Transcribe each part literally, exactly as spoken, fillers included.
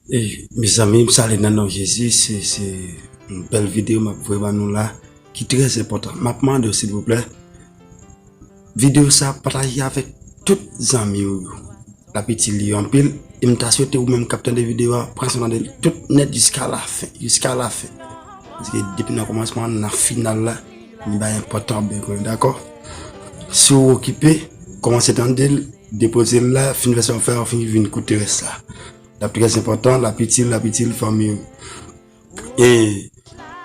E, mezanmi, m salye nan non Jezi, se, se yon bèl videyo m ap voye ban nou la, ki trè enpòtan. M ap mande w, silvouplè, videyo sa, pataje avèk tout zanmi w yo. L ap itil li anpil, e m ta swete ou menm k ap tande videyo a, pran swen tande l tout nèt jiska lafen, jiska lafen. Paske depi nan kòmansman nan final la, gen bagay enpòtan w bezwen konnen, dakò? Si w okipe, kòmanse tande l, depoze l la, fin fè sa w fè a, w fin vin koute rès la. L ap trè enpòtan, l ap itil, l ap itil fanmi w. E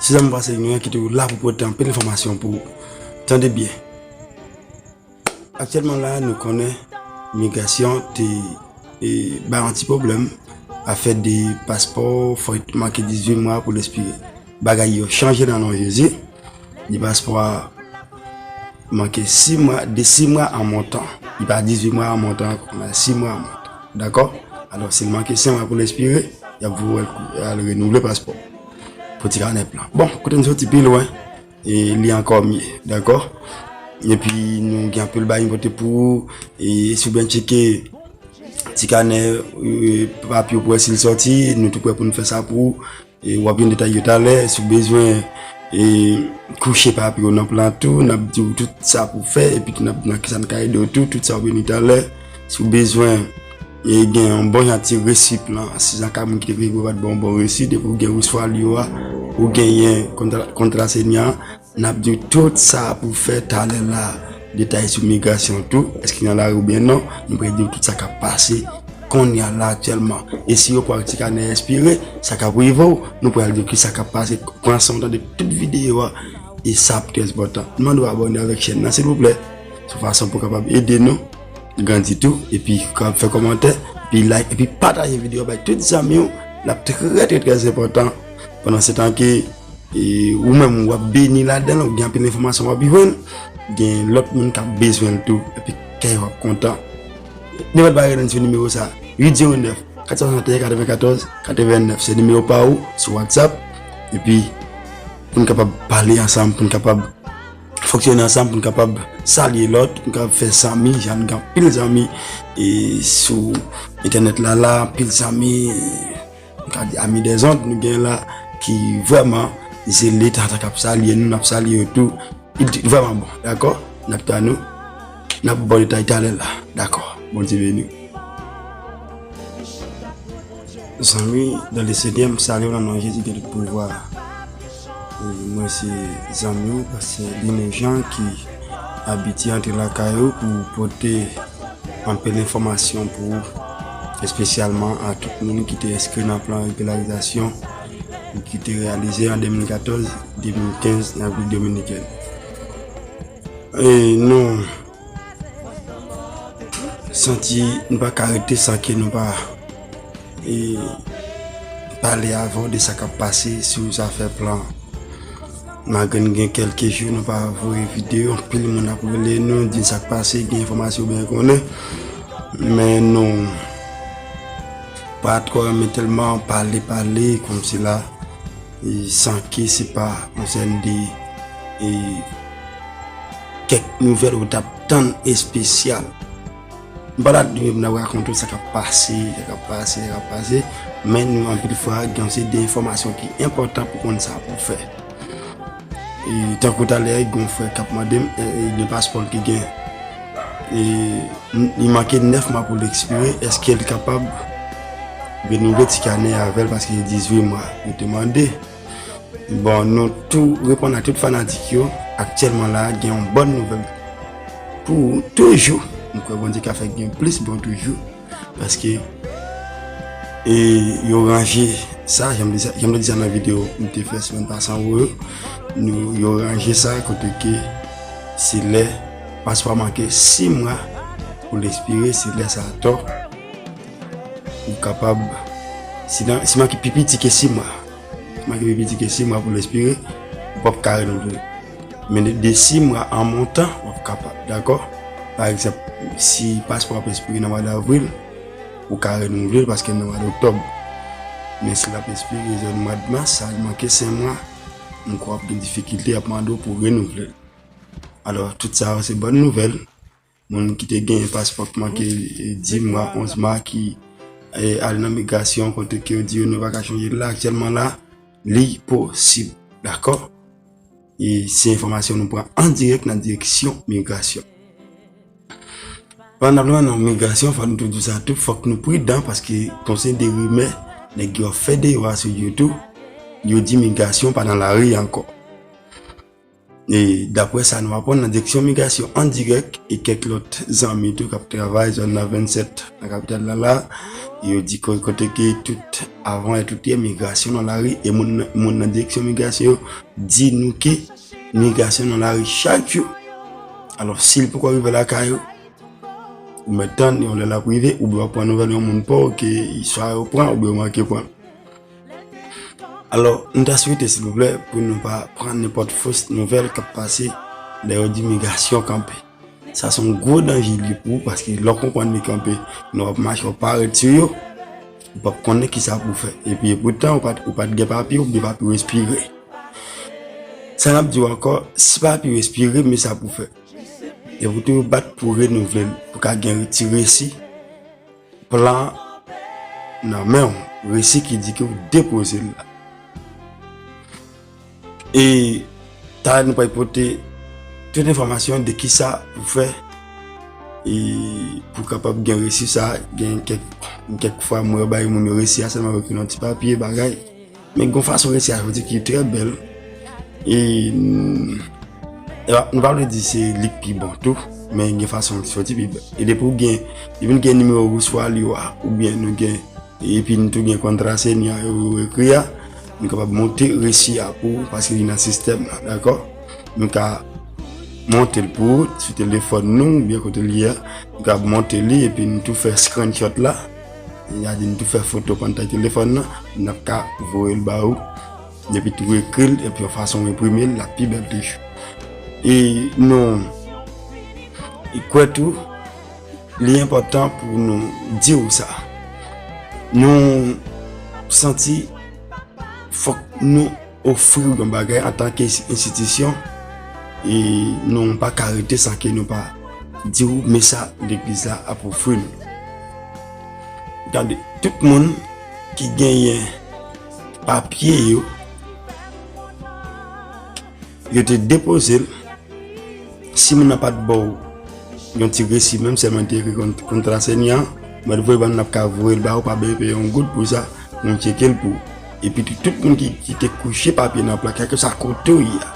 si zanmi w pase gen yon ki toujou la pou pote anpil enfòmasyon pou ou. Tande byen. Aktyèlman la, nou konnen migrasyon te, e, bay yon ti pwoblèm. Afè de paspò, fò w manke dizuit mwa pou l ekspire. Bagay yo chanje nan non Jezi. Li paspò a manke sis mwa, de sis mwa an montan. Li pa dizuit mwa an montan ankò, men sis mwa an montan. Dakò? Alò, si l manke senk mwa pou l ekspire, y ap voye l al renouvle paspò pou ti kanè plan. Bon, kote n soti pi lwen, e li ankò mye, dakò? Epi nou gen anpil bagay nou pote pou ou, e si w byen tcheke ti kanè, e, papye w pou wè si l sòti, nou tou prè pou n fè sa pou ou. E w ap jwenn detay yo talè, si w bezwen, e, kouche papye w nan plan tou, n ap di w tout sa pou w fè, epi tou n ap di w nan kisa n ka ede w tou, tout sa w vini talè. Si w bezwen, e, gen yon bon jan ti resi plan, si sa ka moun ki te vini pou w pa t ba w bon resi, depi w gen resevwa li yo a, ou genyen kontra, kontra senyè an, n ap di w tout sa pou w fè talè la. Detay sou migrasyon tou, èske nan lari oubyen non, nou prè di w tout sa k ap pase kounye a la aktyèlman. E si yo pran ti kanè espire, sa k ap rive w, nou pral di w ki sa k ap pase. Pran san w tande tout videyo a, e sa ap trè enpòtan. Mande w abòne avèk chèn nan, silvouplè. Se yon fason pou w kapab ede nou grandi tou, epi fè kòmantè, epi like, epi pataje videyo a bay tout zanmi w. L ap trè, trè, trè enpòtan. Pandan se tan ke, e, ou menm w ap beni ladan l, ou gen anpil enfòmasyon w ap jwenn, gen lòt moun k ap bezwen l tou, epi kè yo ap kontan. Nenpòt bagay rele n sou nimewo sa, uit zewo nèf, kat san swasanteyen, katrevenkatòz, katrevennèf, se nimewo pa ou sou WhatsApp, epi pou n kapab pale ansanm, pou n kapab fonksyone ansanm, pou n kapab salye lòt, pou n kapab fè zanmi, jan n gen anpil zanmi, e, sou entènèt la, la, anpil zanmi, m ka di ami des ondes, nou gen la ki vrèman zele, tantan k ap salye nou, n ap salye yo tou. Li vrèman bon, dakò? N ap tann nou. N ap ba w detay talè la. Dakò. Bondye beni w. Zanmi, dans le Seigneur, m salye w nan non Jezi ki gen tout pouvwa. E mwen se zanmi w, pastè Lino Jean, ki abitye antre lakay ou pou pote anpil enfòmasyon pou ou, espesyalman a tout moun ki te enskri nan plan regilarizasyonki te reyalize an de mil katòz, de mil kenz nan Repiblik Dominikèn. E nou santi nou pa ka rete san ke nou pa, e, pale avè w de sa k ap pase sou zafè plan. Malgre n gen kèlke jou nou pa voye videyo, anpil moun ap rele nou, di n sa k pase, gen enfòmasyon byen konnen. Men nou pa twò renmen tèlman pale, pale kòmsi la, e, san ke se pa yon sèn de, e, kèk nouvèl ou t ap tann espesyal. M pa la di nou menm n ap rakonte w sa k ap pase, sa k ap pase, sa k ap pase, men nou anpil fwa gen yon seri de enfòmasyon ki enpòtan pou konn sa pou w fè. E, tankou talè, gen yon frè k ap mande m, e, e, de paspò l ki gen. E, li manke nèf mwa pou l ekspire, èske l kapab renouvle ti kanè avè l paske dizuit mwa, yo te mande. Bon, nou tou reponn a tout fanatik yo. Aktyèlman la, gen yon bòn nouvèl pou ou toujou. M kwè Bondye ka fè gen plis bon toujou. Paske, e, yo ranje sa, jan m di sa, jan m te di sa nan videyo m te fè semèn pase anwo yo. Nou, yo ranje sa kote ke se lè paspò a manke sis mwa pou l ekspire, se lè sa atò ou kapab, si nan, si manke pi piti ke sis mwa, manke pi piti ke sis mwa pou l ekspire, ou p ap ka renouvle. Men de, de sis mwa an montan, w ap kapab, dakò? Pa egzanp, si paspò w ap ekspire nan mwa davril, ou ka renouvle l paske n nan mwa doktòb. Men si l ap ekspire zòn mwa mas, sa manke senk mwa, m kwè w ap gen difikilte, y ap mande w pou w renouvle l. Alò, tout sa yo se bòn nouvèl. Moun ki te gen paspò k manke, e, dis mwa, onz mwa, ki e, ale nan migrasyon, kote ke yo di yo nou pa ka chanje l la, aktyèlman la, li posib. Dakò? E se enfòmasyon nou pran an dirèk nan direksyon migrasyon. Pandan n ap nan migrasyon, fò nou tou di sa tou, fòk nou pridan paske konsèy de rimè, nèg yo ap fè deyò a sou YouTube, yo di migrasyon pa nan lari ankò. E daprè sa nou aprann nan direksyon migrasyon an dirèk e kèk lòt zanmi tou k ap travay zòn nan vennsèt nan kapital la la, yo di ko-, kote ke tout avan yè tout yè migrasyon nan lari e moun, moun nan direksyon migrasyon yo di nou ke migrasyon nan lari chak jou. Alò, si l poko rive lakay ou, ou mèt tann yon lè l ap rive, oubyen w ap pran nouvèl yon moun pa w ke swa yo pran oubyen yo manke pran. Alò, m ta swete, silvouplè, pou nou pa pran nenpòt fos nouvèl k ap pase lè yo di migrasyon kanpe. Sa se yon gwo danje li pou ou, paske lè w konprann li kanpe, nou ap mache, w ap parèt sou yo, ou p ap konnen kisa pou w fè. Epi, epoutan, ou pa t, ou pa t gen papye, ou gen papye w espire. Sa n ap di w ankò, si papye w espire, men sa pou w fè. E pou tou bat pou renouvle l, pou ka gen ti resi. Plan nan men w, resi ki di ke w depoze l la. E talè nou pral pote tout enfòmasyon de kisa pou fè e pou kapab gen resi sa, gen kèk, kèk fwa mwen yo bay moun yo resi a sèlman yo ekri nan ti papye bagay. Men gen yon fason resi a soti ki trè bèl. E, mm, e pa, nou pa vle di se li k pi bon tou, men gen fason l soti pi bèl. E depi w gen, depi n gen nimewo Wouchwalyo a, oubyen nou gen, epi n tou gen kontra senya yo ekri a, nou kapab monte resi a pou ou, paske li nan sistèm nan, dakò? Nou ka monte l pou ou, sou telefòn nou, oubyen kote l ye a, nou ka monte li, epi n tou fè screenshot la, Yadi n tou fè foto pantay telefòn nan, n ap ka voye l ba ou. Epi tou ekri l, epi yon fason w enprime l, l ap pi bèl toujou. E nou e kwè tou, li enpòtan pou nou di w sa. Nou santi fòk nou ofri w yon bagay antanke enstitisyon, e nou pa ka rete san ke nou pa di w, men sa legliz la ap ofri nou. Gade, tout moun ki genyen papye yo, yo te depoze l. Si moun nan pa t ba w yon ti resi, menm sèlman te ekri kont-, kontra senya, mwen voye ban n ap ka voye l ba ou, pa bezwen peye yon goud pou sa, nou tcheke l pou ou. Epi tou, tout moun ki, ki te kouche papye nan plan, kèlkeswa kote w ye a,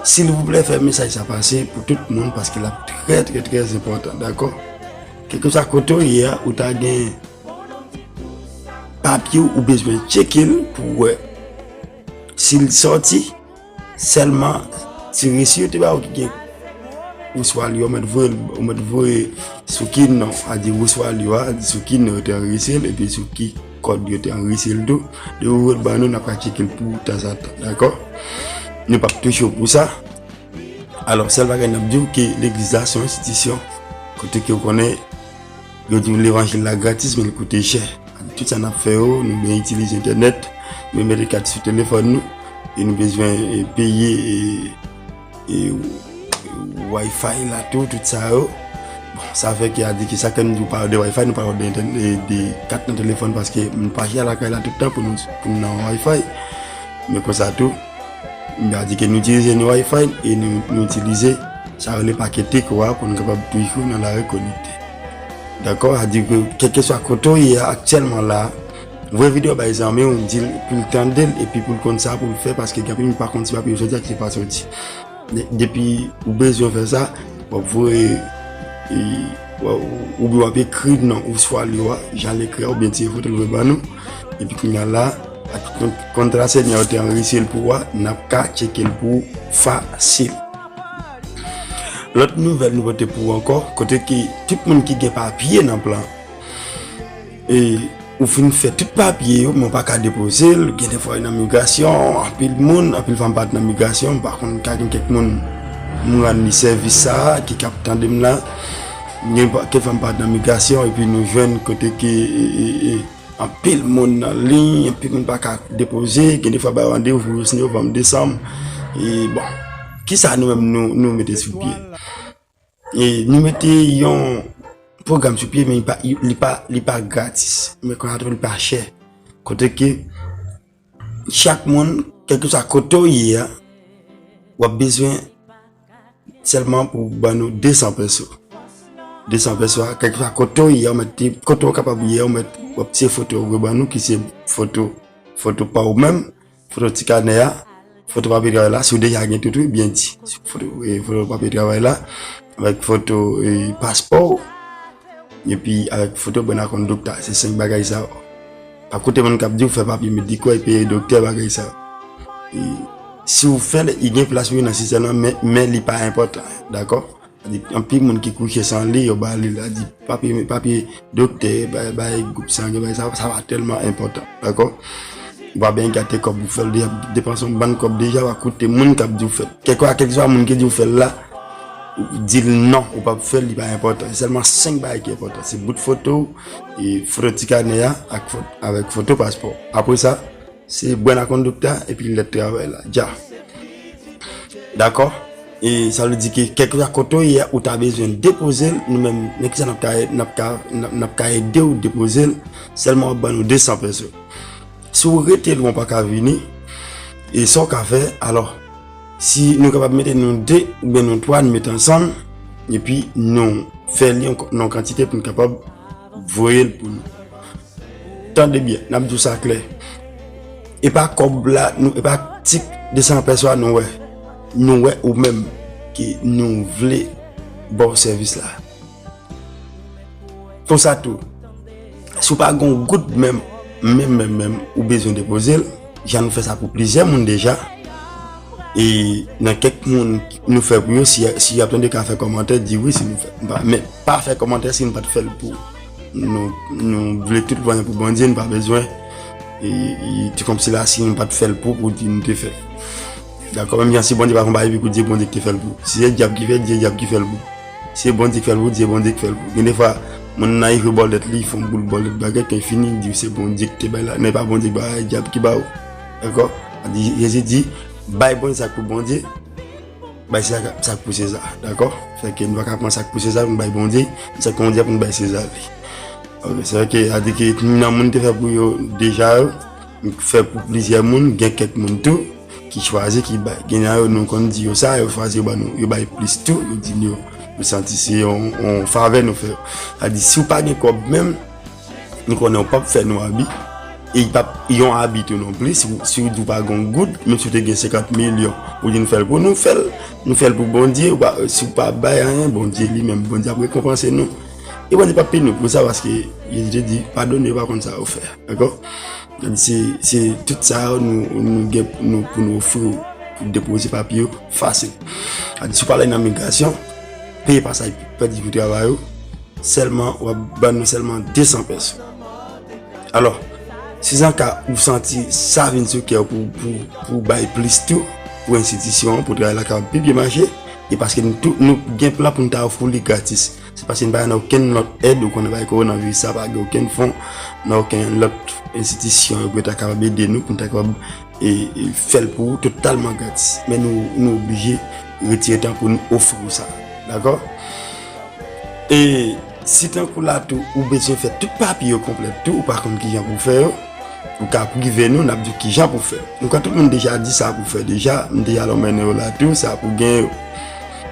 silvouplè, fè mesaj sa pase pou tout moun, paske l ap trè, trè, trè enpòtan, dakò? Kèlkeswa kote w ye a, ou ta gen papye w, ou bezwen tcheke l pou w wè si l sòti. Sèlman, ti resi yo te ba ou ki gen Wouchwalyo a, ou mèt voye l, ou mèt voye sou ki non, a di Wouchwalyo a, a di sou ki non yo te anrejistre l, epi sou ki kòd yo te anrejistre l tou. Depi ou voye l ban nou, n ap ka tcheke l pou ou tanzantan, dakò? Nou p ap touche w pou sa. Alò, sèl bagay n ap di w ke legliz la se yon enstitisyon kote ke w konnen yo di w levanjil la gratis, men l koute chè. Tout sa n ap fè yo, nou byen itilize entènèt, nou mete kat sou telefòn nou, e nou bezwen, e, peye, e, e, Wi-Fi la tou, tout sa yo. Bon, sa fè ke a di ke sa ke nou di w pa de Wi-Fi, nou pa de entènèt, e, de kat nan telefòn, paske nou pa chita lakay la tout tan pou nou, pou nou nan Wi-Fi. Men konsa tou, nou a di ke nou itilize nou Wi-Fi e nou, nou itilize sa yo rele pake Tigo a pou nou kapab toujou nan la rekonekte. Dakò? A di ke kèlkeswa kote w ye a aktyèlman la, voye videyo bay zanmi w, di l pou l tande l epi pou l konn sa pou l fè, paske gen anpil moun pa konn si papye yo soti ak si pa soti. De-, depi ou bezwen fè sa, w ap voye, e, w ap, oubyen w ap ekri non Wouchwalyo a, jan l ekri a, oubyen tire foto l voye ban nou. Epi kounye a la, ak kon-, kontra senya yo te anrejistre l pou ou a, n ap ka tcheke l pou ou fasil. Lòt nouvèl nou pote pou ou ankò, kote ke tout moun ki gen papye nan plan, e ou fin fè tout papye yo, men w pa ka depoze l, gen de fwa nan migrasyon, anpil moun, anpil fwa m pa t nan migrasyon, m pa konn ka gen kèk moun m rann li sèvis sa a, ki k ap tande m la, gen pa-, kèk fwa m pa t nan migrasyon, epi nou jwenn kote ke, e, e, e, anpil moun nan liy, anpil moun pa ka depoze, gen de fwa ba yo randevou pou yo siyen novanm, desanm. E bon, kisa nou menm nou, nou mete sou pye? E nou mete yon pwogram sou pye, men li pa, li pa, li pa gratis. Men konsa tou, li pa chè. Kote ke chak moun, kèlkeswa kote w ye a, w ap bezwen sèlman pou ban nou de san peso. De san peso a, kèlkeswa kote w ye a, w mèt, kote w kapab ye a, w mèt, w ap tire foto w ban nou, ki se foto, foto pa w menm, foto ti kanè a, foto papye travay la, si w deja gen tout, wi, byen di. Foto, e, foto papye travay la, avèk foto, e, paspò w, epi avèk foto bwennakondukta. Se senk bagay sa yo. Pa koute moun k ap di w fè papye medikò epi doktè bagay sa yo. E, si w fè l, li gen plas pou li nan sistèm nan, men, men li pa enpòtan, dakò? Sa di, anpil moun ki kouche san li, yo ba li, sa di, papye, papye doktè, bay, bay gwoup sangen, bay sa, sa pa tèlman enpòtan, dakò? Ou pa byen gate kòb ou fè l, deja depanse yon bann kòb deja, w a koute moun k ap di w fè l. Kèlkeswa, kèlkeswa moun ki di w fè l la, ou di l non, ou p ap fè l, li pa enpòtan. Se sèlman senk bagay ki enpòtan. Se bout foto w, e foto ti kanè a, ak fo-, avèk foto paspò. Apre sa, se bwennakondukta, epi lèt travay la. Dja. Dakò? E sa vle di ke kèlkeswa kote w ye a, ou ta bezwen depoze l, nou menm, nan kisa n ap ka, n ap ka, n ap, n ap ka ede w depoze l, sèlman w ap ban nou de san peso. Si w rete lwen, w pa ka vini, e sa w ka fè, alò, si nou kapab mete nou de oubyen nou twa, nou mete ansanm, epi nou fè li yon, yon kantite pou n kapab voye l pou nou. Tande byen, n ap di w sa klè. E pa kòb la, nou, e pa ti de san peso a nou wè. Nou wè ou menm ke nou vle ba w sèvis la. Konsa tou, si w pa gen yon goud menm, menm, menm, menm, ou bezwen depoze l, jan nou fè sa pou plizyè moun deja. E nan kèk moun nou fè pou yo, si, si y ap tande ka fè kòmantè, di wi si nou fè. Men pa fè kòmantè si nou pa t fè l pou nou, nou vle tout vanyan pou Bondye, nou pa bezwen. E, e, ti kòmsi la, si nou pa t fè l pou, pou di nou te fè. Dakò, menm jan si Bondye pa fè yon bagay pou di Bondye ki te fè l pou. Si se dyab ki fè, di se dyab ki fè l pou. Si se Bondye ki fè l pou, di se Bondye ki fè l pou. Gen defwa, moun nan rive bòlèt li, fè yon boul bòlèt bagay, kan fini, di se Bondye ki te bay la. Men pa Bondye ki bay, dyab ki ba w. Dakò? Jezi di, bay Bondye sa k pou Bondye, bay Seza sa k pou Seza, dakò? Fè ke nou pa ka pran sa k pou Seza pou nou bay Bondye, sa k pou Bondye pou nou bay Seza li. Ok, se vre ke, sa di ke nan moun te fè pou yo deja yo, fè pou plizyè moun, gen kèk moun tou ki chwazi, ki bay. Gen nan yo nou konn di yo sa, yo chwazi yo ba nou, yo bay plis tou, yo di nou, yo santi se yon, yon favè nou fè yo. Sa di si w pa gen kòb menm, nou konnen w p ap fè nou abi. E y p ap, yon abi tou non plis, si w, si w di w pa gen yon goud, menm si w te gen senkant milyon, ou di n fè l pou nou, fè l, nou fè l pou Bondye, ou pa, si w pa bay anyen, Bondye li menm, Bondye ap rekonpanse nou. E Bondye p ap pini w pou sa, paske Jezi te di, padone yo, yo pa konn sa yo fè. Dakò? Se, se tout sa yo nou, nou gen pou nou, pou nou ofri w, pou depoze papye yo, fasil. Sa di si w pa al nan migrasyon, peye pasaj pèdi pou travay yo, sèlman, w ap ban nou sèlman de san peso. Alò, si se ka ou santi sa vin sou kè w pou, pou, pou bay plis tou, pou enstitisyon an, pou travay la kapab pi byen mache, e paske nou tou, nou gen plan pou nou ta ofri w li gratis. Se paske nou pa nan okenn lòt èd, ou konnen bagay kowonaviris sa, pa gen okenn fon nan okenn lòt enstitisyon yo pou yo ta kapab ede nou, pou nou ta kapab, e, e, fè l pou ou totalman gratis. Men nou, nou oblije retire tan pou nou ofri w sa. Dakò? E si tankou la tou, ou bezwen fè tout papye yo konplèt tou, ou pa konn kijan pou w fè yo, ou ka prive nou, n ap di w kijan pou w fè. Nou kwè tout moun deja di sa pou w fè deja, m deja lòmennen yo la tou, sa pou gen yo.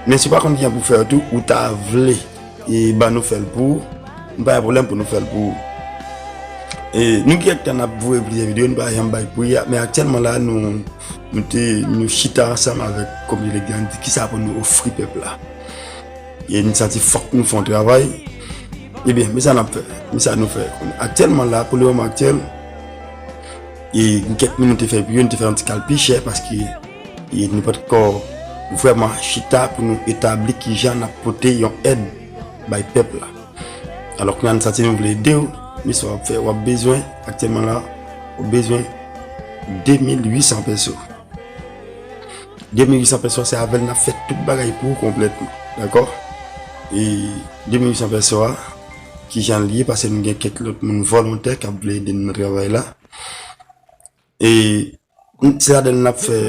Men si w pa konn kijan pou w fè yo tou, ou ta vle, e, ban nou fè l pou ou, nou pa gen pwoblèm pou nou fè l pou ou. E nou gen kèk tan n ap voye plizyè videyo, nou pa janm bay pri a, men aktyèlman la, nou, nou te, nou chita ansanm avèk komite legliz la, nou di kisa pou nou ofri pèp la. E nou santi fòk nou fè yon travay. Ebyen, men sa n ap fè, men sa nou fè. Aktyèlman la, pou le moman aktyèl, e gen kèk moun nou te fè pou yo, nou te fè yon ti kal pi chè, paske, e nou pa t ko vrèman chita pou nou etabli kijan n ap pote yon èd bay pèp la. Alò, kounye a nou santi nou vle ede w, men sa w ap fè, w ap bezwen, aktyèlman la, w ap bezwen de mil uit san peso. De mil uit san peso, se avè l n ap fè tout bagay pou ou konplètman. Dakò? E de mil uit san peso a, kijan l ye, paske nou gen kèk lòt moun volontè k ap vle ede n nan travay la. E se ladan l n ap fè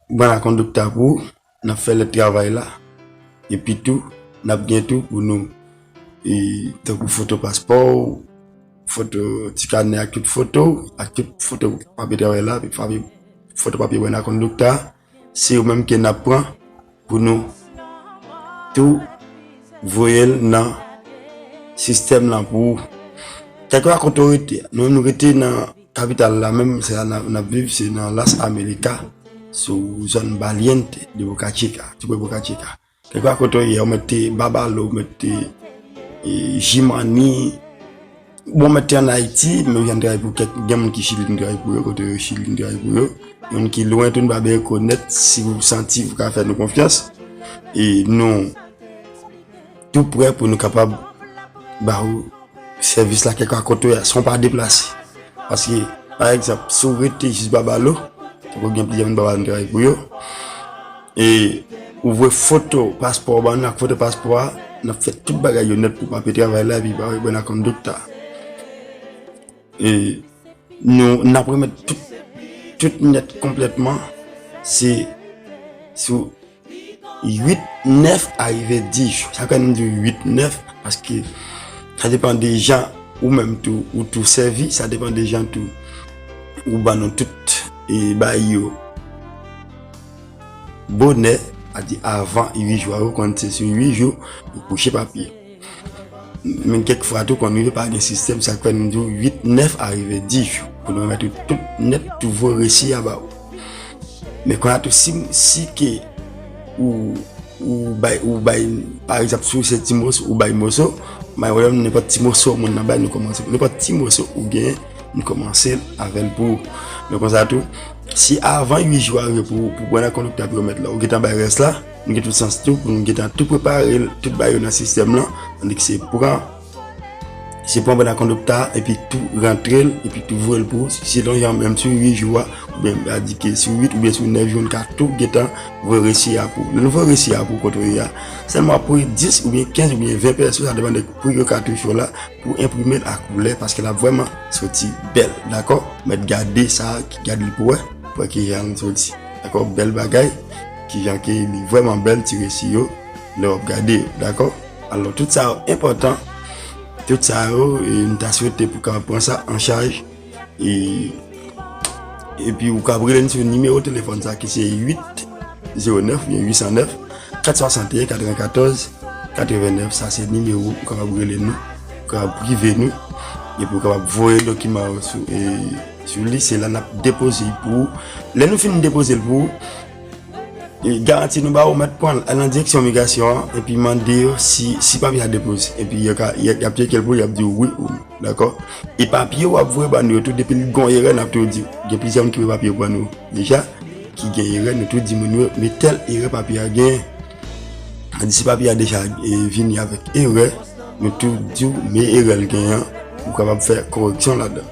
bwennakondukta pou ou, n ap fè lèt travay la. Epi tou, n ap gen tou pou nou e, tankou foto paspò w, foto ti kanè ak tout foto w, ak tout foto papye travay la, epi papye, foto papye bwennakondukta, se yo menm ke n ap pran pou nou tou voye l nan sistèm lan pou ou. Kèlkeswa kote w rete, nou menm nou rete nan kapital la menm, se la n ap, n ap viv, se nan Las Américas, sou zòn Valiente de Boca Chica, tou pre Boca Chica. Kèlkeswa kote w ye, ou mete Babalo, ou mete, e, Jimani, bon, mete ann Ayiti, menm jan n travay pou kèk, gen moun ki Chili n travay pou yo, kote yo Chili n travay pou yo, moun ki lwen tou n pa byen rekonèt, si w santi w ka fè nou konfyans, e nou tou prè pou nou kapab ba ou sèvis la kèlkeswa kote w ye, san w pa deplase. Paske, pa egzanp, si w rete jis Babalo, tankou gen plizyè moun Babalo n travay pou yo, e ou voye foto paspò w ban nou ak foto paspò a, n ap fè tout bagay yo nèt pou papye travay la, epi papye bwennakondukta. E nou, n ap remèt tout, tout nèt konplètman, se sou uit, nèf a rive dis jou. Sa k fè nou di uit, nèf, paske sa depann de jan ou menm tou, ou tou sèvi, sa depann de jan tou ou ban nou tout, e, bay yo bonè, a di avan uit jou a, ou konn se sou uit jou, ou kouche papye. Men kèk fwa tou, konn rive pa gen sistèm, sa k fè nou di w uit, nèf a rive dis jou pou nou remèt ou tout nèt, tou voye resi a ba ou. Men kounye a tou, si, si ke ou, ou bay, ou bay, pa egzanp, si w se ti moso, ou bay moso, bay wè nenpòt ti moso moun nan bay, nou kòmanse, nenpòt ti moso ou genyen, nou kòmanse avè l pou ou. Men konsa tou, si avan uit jou a rive pou, pou bwennakondukta pou yo mèt la, ou gentan bay rès la, nou gen tout sans tou pou nou gentan tou prepare l, tout bay yo nan sistèm lan, tandiske se pran, se pran bwennakondukta epi tou rantre l, epi tou voye l pou ou, selon jan menm sou uit jou a, oubyen a di ke sou uit oubyen sou nèf jou, n ka tou gentan voye resi a pou ou. Lè nou voye resi a pou ou kote w ye a, sèlman pou dis oubyen kenz oubyen ven pèso, sa depann de pri yo katouch yo la, pou enprime l a koulè, paske l ap vrèman soti bèl, dakò? Mèt gade sa, ki gade l pou wè, pou wè kijan l soti, dakò? Bèl bagay, kijan ke li vrèman bèl, ti resi yo, lè w ap gade yo, dakò? Alò, tout sa yo enpòtan, tout sa yo, e, m ta swete pou kapab pran sa an chaj, e, epi ou kapab rele n sou nimewo telefòn sa ki se uit zewo nèf oubyen uit san nèf, kat swasanteyen, katrevenkatòz, katrevennèf, sa se nimewo ou kapab rele nou, ou kapab prive nou, epi ou kapab voye dokiman yo sou, e, sou li, se la n ap depoze l pou ou. Lè nou fin depoze l pou ou, e, garanti nou ba ou mèt pran l, al nan direksyon migrasyon an, epi mande yo si, si papye a depoze. Epi yo ka, y, y ap tcheke l pou ou, y ap di w wi ou non, dakò? E papye w ap voye ban nou yo tou, depi l gon erè, n ap tou di w. Gen plizyè moun ki voye papye yo ban nou deja, ki gen erè, nou tou di moun yo, men tèl erè papye a genyen. An di si papye a deja, e, vini avèk erè, nou tou di w, men erè l genyen an, ou kapab fè koreksyon ladan.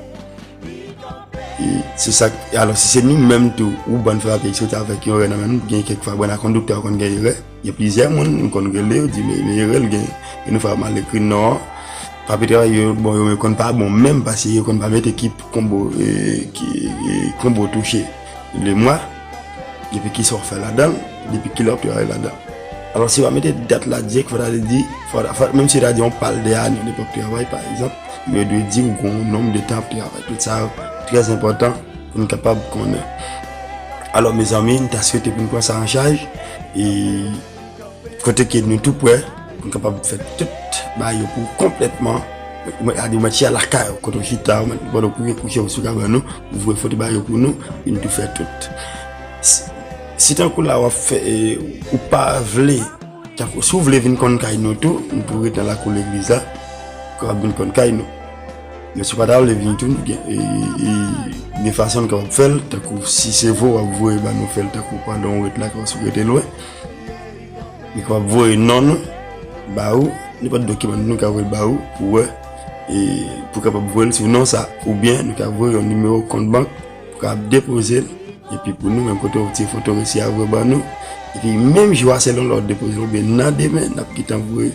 E se sa k, alò, si se nou menm tou, ou ban n fè papye ki soti avèk yon erè nan men nou, gen kèk fwa bwennakondukta yo konn gen erè. Gen plizyè moun, nou konn rele yo, di, men, men erè l gen. E nou fè mal ekri non an. Papye travay yo, bon, yo konn pa bon menm, paske yo konn pa mete ki konbo, e, ki, e, konbo touche le mwa, epi kisa w fè ladan l, depi kilè w ap travay ladan l. Alò, si w pa mete dat la dirèk, fò ta di, fò, fò, menm si w ta di yon pal de ane de p ap travay, pa egzanp, yo dwe di w gon nonb de tan w ap travay. Tout sa yo trè enpòtan pou n kapab konnen. Alò, mezanmi, n ta swete pou n pran sa an chaj, e kote ke nou tou prè, pou n kapab fè tout bagay yo pou w konplètman. Mwen, a di, ou mèt chita lakay ou, kote w chita, ou mèt, pandan w kouche, kouche w sou kabann ou, ou voye foto bagay yo pou nou, epi n tou fè tout. Si, si tankou la w ap fè, e, ou pa vle, tankou, si w vle vin konn kay nou tou, nou tou ret nan lakou legliz la, ou kapab vin konn kay nou. Men si w pa ta vle vin tou, nou gen, e, e, gen fason nou kapab fè l, tankou si se vo w ap voye ba nou fè l, tankou pandan w ret lakay ou, si w rete lwen. Nou kapab voye non nou ba ou, nenpòt dokiman nou ka voye l ba ou pou wè, e pou kapab voye l sou non sa, oubyen nou ka voye yon nimewo kont bank pou kapab depoze l, epi pou nou menm kote w ti foto resi a voye ban nou, epi menm jou a selon lè w depoze l oubyen nan demen n ap gentan voye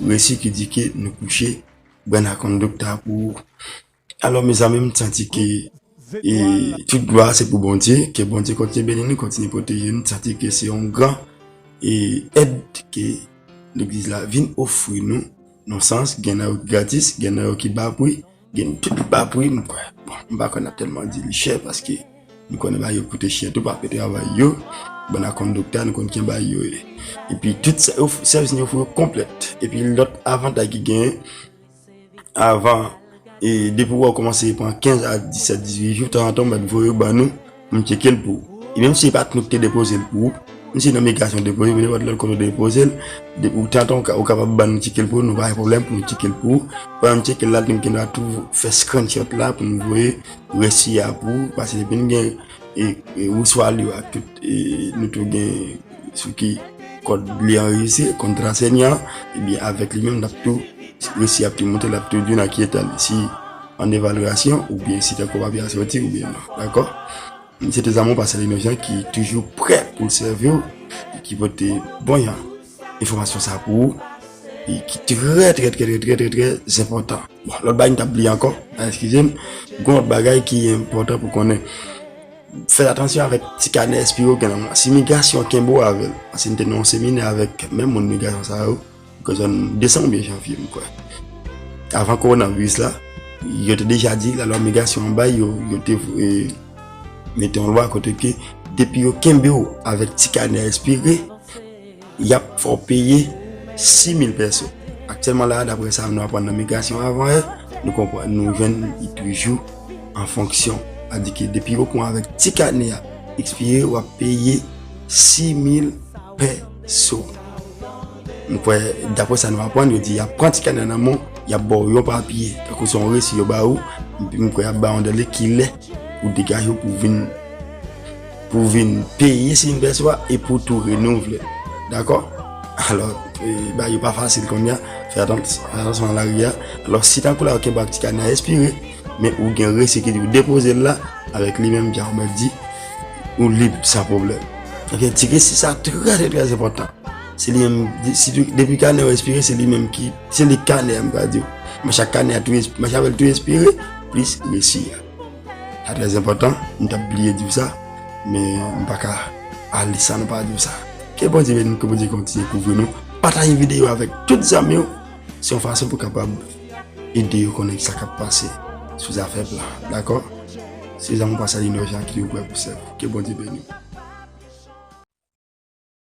resi ki di ke nou kouche bwennakondukta pou ou. Alò, mezanmi, m santi ke, e, tout glwa se pou Bondye, ke Bondye kontinye beni nou, kontinye pwoteje nou, m santi ke se yon gran, e, èd ke legliz la vin ofri nou, nan sans, gen nan yo ki gratis, gen nan yo ki ba pri, gen tout ba pri, m kwè. Bon, m pa kwè n ap tèlman di li chè paske nou konnen bagay yo koute chè tou, pa fè travay yo, bann akondokta, nou konn ki bagay yo ye. Epi tout sa, yo, sèvis nou ofri yo konplèt. Epi lòt avantay ki genyen, avan, e depi w kòmanse pran kenz a disèt, dizuit jou, tanzantan, w mèt voye yo ban nou, pou nou tcheke l pou ou. E menm si se pa t nou ki te depoze l pou ou, menm si se nan migrasyon depoze, pou nenpòt lòt kote w depoze l, de, ou tanzantan, ou ka, ou kapab ban nou tcheke l pou ou, nou pa gen pwoblèm pou nou tcheke l pou ou. Pandan nou tcheke l la, nou gen dwa tou fè screenshot la pou nou voye resi a pou ou, paske depi nou gen e, e, ou swa li yo ak tout, e, nou tou gen sou ki kòd li anrejistre, kontra sènya, ebyen, avèk li menm, l ap tou, resi ap tou monte, l ap tou di w nan ki eta li, si an evalyasyon, oubyen si tankou papye a soti, oubyen non. Dakò? Se te zanmi w Pascal Innocent ki toujou prè pou l sèvi w, e ki pote bon jan enfòmasyon sa pou ou, e ki trè, trè, trè, trè, trè, trè, trè enpòtan. Bon, lòt bagay m t ap bliye ankò, eskize m, gon lòt bagay ki enpòtan pou konnen. Fè atansyon avèk ti kanè espire w gen nan men w. Si migrasyon kenbe w avè l, paske m te nan yon seminè avèk menm moun migrasyon sa yo, ke zòn desanm oubyen janvye, m kwè. Avan kowonaviris la, yo te deja di, lalwa migrasyon an bay yo, yo te, e, mete yon lwa kote ke depi yo kenbe w avèk ti kanè espire, y ap fè w peye sis mil pèso. Aktyèlman la, daprè sa nou aprann nan migrasyon avan yè, nou konprann, nou jwenn li toujou an fonksyon. Sètadi ke depi yo pran w avèk ti kanè a, ekspire, w ap peye sis mil pèso. M kwè, daprè sa nou aprann, yo di y ap pran ti kanè a nan men w, y ap ba w yon papye, tankou se yon resi yo ba ou, epi m kwè y ap ba w yon dèlè kilè ou degaje w pou vin, pou vin peye sis mil pèso a e pou tou renouvle. Dakò? Alò, e, bagay yo pa fasil kounye a, fè atann-, fè atansyon nan lari a. Alò, si tankou la, ou kenbe ak ti kanè a espire, men ou gen resi ki di ou depoze l la, avèk li menm, jan ou mèt di, ou lib san pwoblèm. Donk, ti resi sa trè, trè, trè enpòtan. Se li menm, si tou, depi kanè ou espire, se li menm ki, se li kanè a, m ka di w. Mach ak kanè a tou esp-, mach avè l tou espire, plis resi a. Sa trè enpòtan, m t ap bliye di w sa, men m pa ka ale san nou pa di w sa. Ke Bondye beni nou, ke Bondye kontinye kouvri nou. Pataje videyo avèk tout zanmi w. Se yon fason pou kapab ede yo konnen sa k ap pase sou zafè plan, dakò? Se zanmi w Pascal Innocent ki di w prè pou sèvi. Ke Bondye beni w.